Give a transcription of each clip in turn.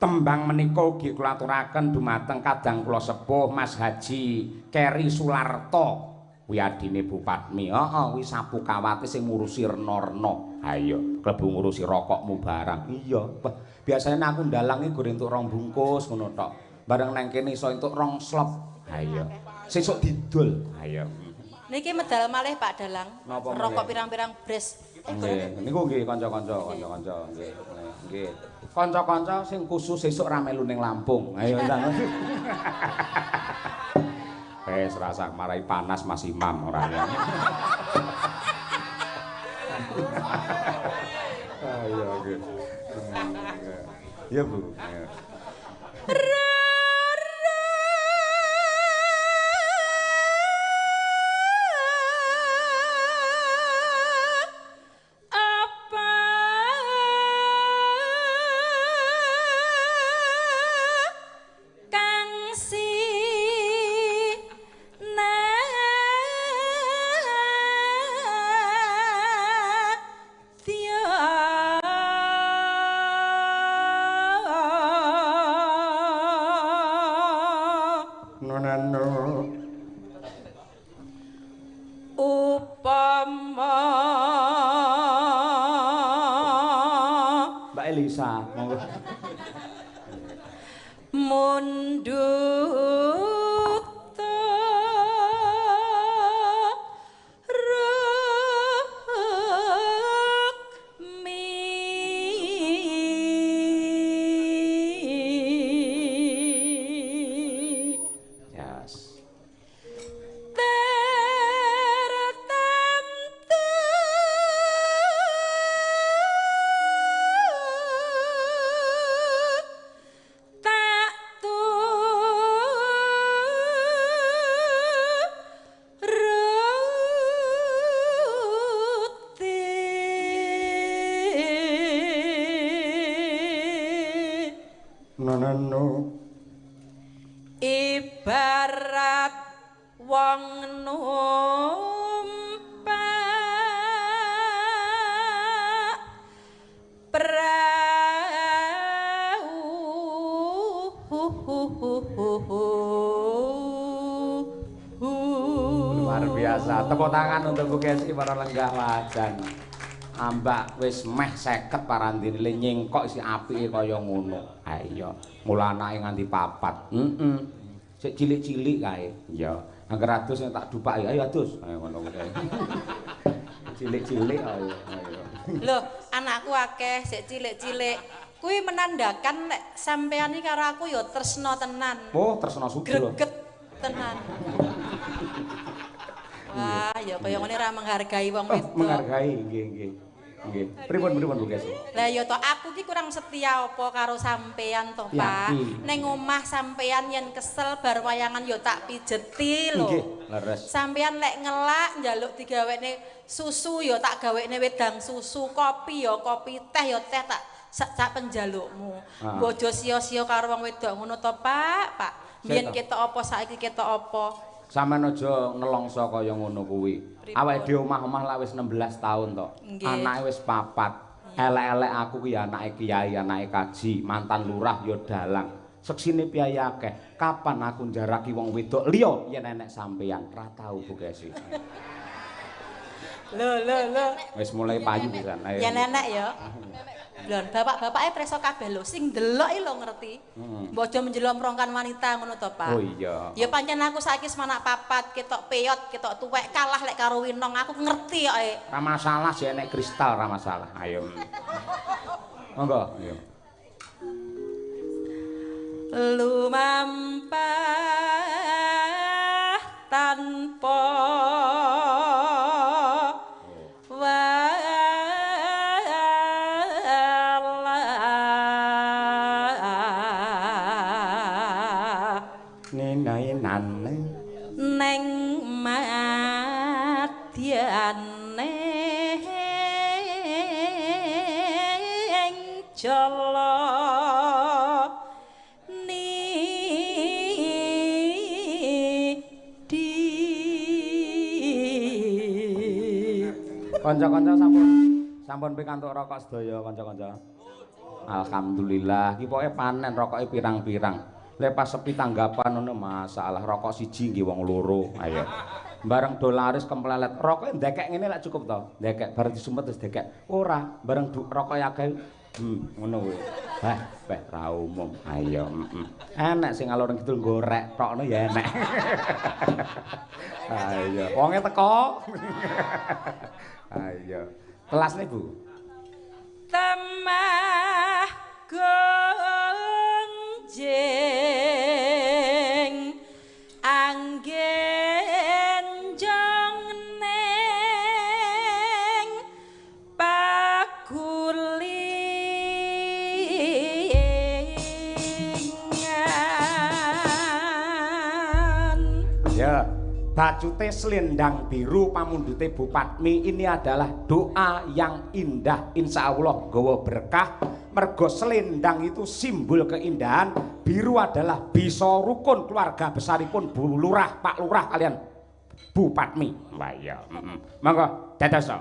Tembang menika ugi kula aturaken dumateng kadang kula sepuh Mas Haji Keri Sularto. Kuwi adine Bu Patmi. Heeh, kuwi sapu kawate sing ngurusi rena-rena. Ha iya, klebu ngurusi rokokmu barang. Iya. Wah, biasane aku ndalang iki gur entuk rong bungkus ngono tok. Bareng nang kene iso entuk rong slop. Ha iya. Sesuk didol. Ha iya. Niki medal malih Pak Dalang. Napa Rokok malih? pirang-pirang bres. Nggih, niku nggih kanca-kanca, kanca-kanca nggih. Nggih. Kanca-kanca sing khusus sesuk ra melu ning Lampung. Ayo ndang. Wis rasah marai panas Mas Imam ora ya. Ayo nggih. Iya Bu. Ayo. Apa kang sinadya Nonano. Upama Mbak Elisa, monggo. Mundut rukmi Yes. Tertentu tak turuti. Nonano. Ibarat wong numpak prau. Luar biasa. Tepuk tangan untuk Bu Kesi para lenggah wajan. Ambak wis meh 50 parandene le nyengkok isi apike kaya ngono. Ha iya, mula anake nganti papat. Heeh. Sik cilik-cilik kae. Iya. Angger adus tak dupaki, ayo adus. Ayo ngono kuwi. Cilik-cilik ayo. Ayo. Loh, anakku akeh sik cilik-cilik. Kuwi menandakan nek sampean iki karo aku ya tresna tenan. Oh, tresna sudra. Greget tenan. Wah, ya kaya ngene ra menghargai wong Oh, wedok. menghargai, nggih, nggih. Nggih. Pripun pripun Bu Kesi? Lah ya to aku ki kurang setia apa karo sampean to, Pak. Yakin. Ning omah sampean yen kesel bar wayangan ya tak pijeti lho. Nggih, leres. Sampean lek ngelak njaluk digawekne susu ya tak gawekne wedang susu, kopi ya kopi, teh ya teh tak sak penjalukmu. Ah. Mbok aja sia-sia karo wong wedok ngono to, Pak. Pak, mbiyen Sik to. ketok apa saiki ketok apa? Sampeyan aja nelongso kaya ngono kuwi. Pripun? Awake dhewe omah-omah lak wis 16 tahun to. Nggih. Anake wis papat. Elek-elek aku ki ya anake kiai, anake kaji, mantan lurah ya dalang. Seksine piyai akeh. Kapan aku njaraki wong wedok liya yen enek sampeyan? Ra tau Bu Kesi. Lho lho lho. Wis mulai payu pisan. Ayo. Ya nenek ya. Lho, bapak-bapake preso kabeh lho, sing ndelok iki lho ngerti. Mbok aja menjelomprongkan wanita ngono to, Pak. Oh iya. Ya pancen aku saiki wis manak papat, ketok peyot, ketok tuwek, kalah lek karo Winong, aku ngerti kok. E. Ra masalah sih enek kristal ra masalah. Ayo. Monggo, ayo. Lumampah tanpa wala Ninai nane. Neng madyane jala nidi. Kanca-kanca sampun sampun pikantuk rokok sedaya kanca-kanca. Alhamdulillah, iki pokoke panen rokoke pirang-pirang. Lek pas sepi tanggapan ngono masalah rokok siji nggih wong loro. Ayo. Bareng do laris kemplelet, rokoke ndekek ngene lak cukup to. Ndekek bareng disumpet terus ndekek. Ora, bareng rokoke akeh. Ngono kuwi. Hah, beh ra umum. Ayo, heeh. Enek sing ngalor ngidul gorek tok ngono ya enek. Ayo, wonge teko. Ayo. Kelasne, Bu. Temah gonjing anggen jong ning pagulingan. Ya, bacute selendang biru pamundhute Bu Patmi ini adalah doa yang indah, insya Allah nggawa berkah. Mergo selendang itu simbol keindahan, biru adalah bisa rukun keluarga besaripun Bu Lurah, Pak Lurah kalian Bu Patmi. Wah iya, monggo dados.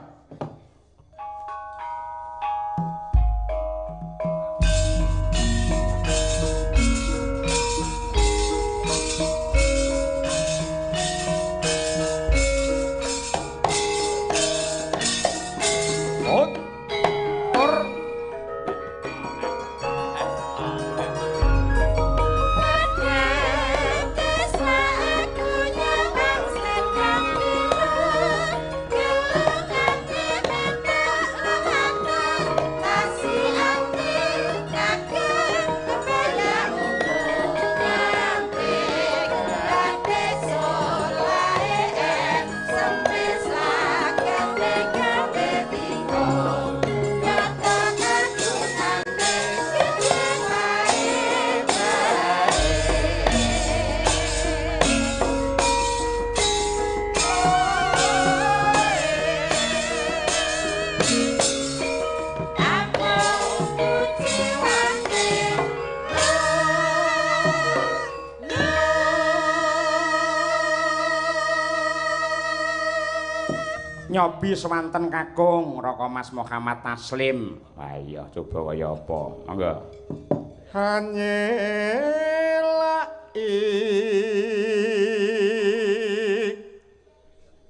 Nyobi swanten kakung Raka Mas Muhammad Taslim. Wah iya coba kaya apa? Monggo. Hanyelaki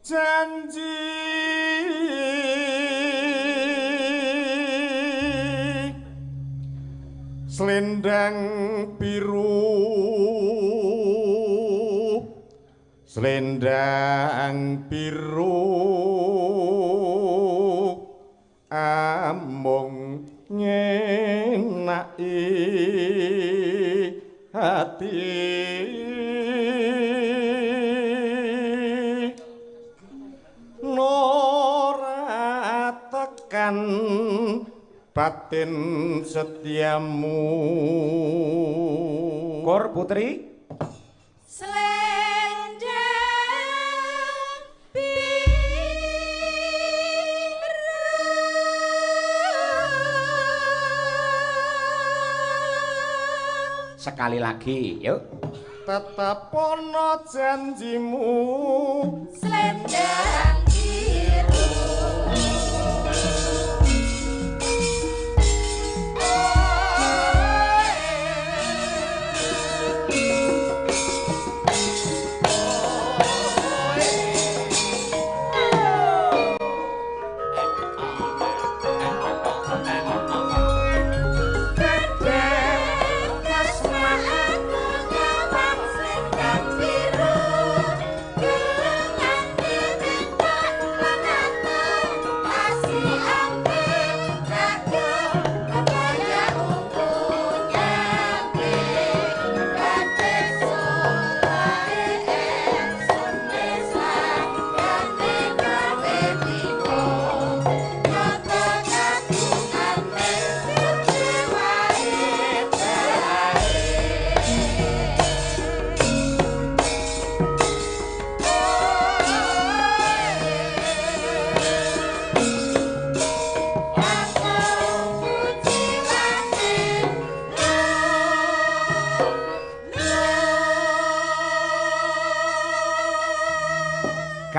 janji selendang biru, selendang biru amung nyenaki hati. Nora tekan batin setiamu. Kor Putri. Sekali lagi, yuk. Tetep ana janjimu selendang biru. Biru, gelangane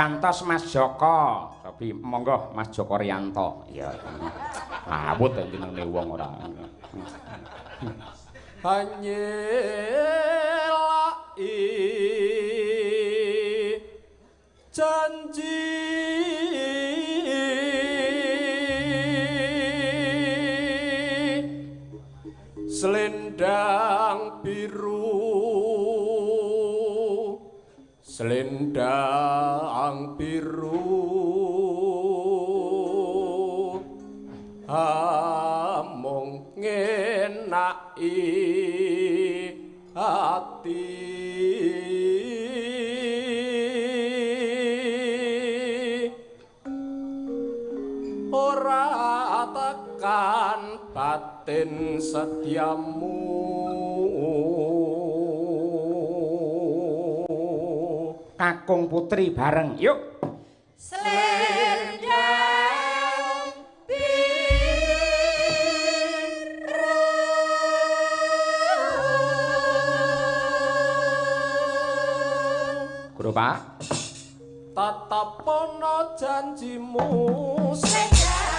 Gantos Mas Joko. Sobi monggo Mas Joko Riyanto. Iya. Awut jenenge wong ora. Hanyelaki janji selendang biru, selendang biru, amung ngenaki ati. Ora tekan batin setiamu. Kakung putri bareng yuk. Selendang biru. Guru Pak. Tatapono janjimu. Selendang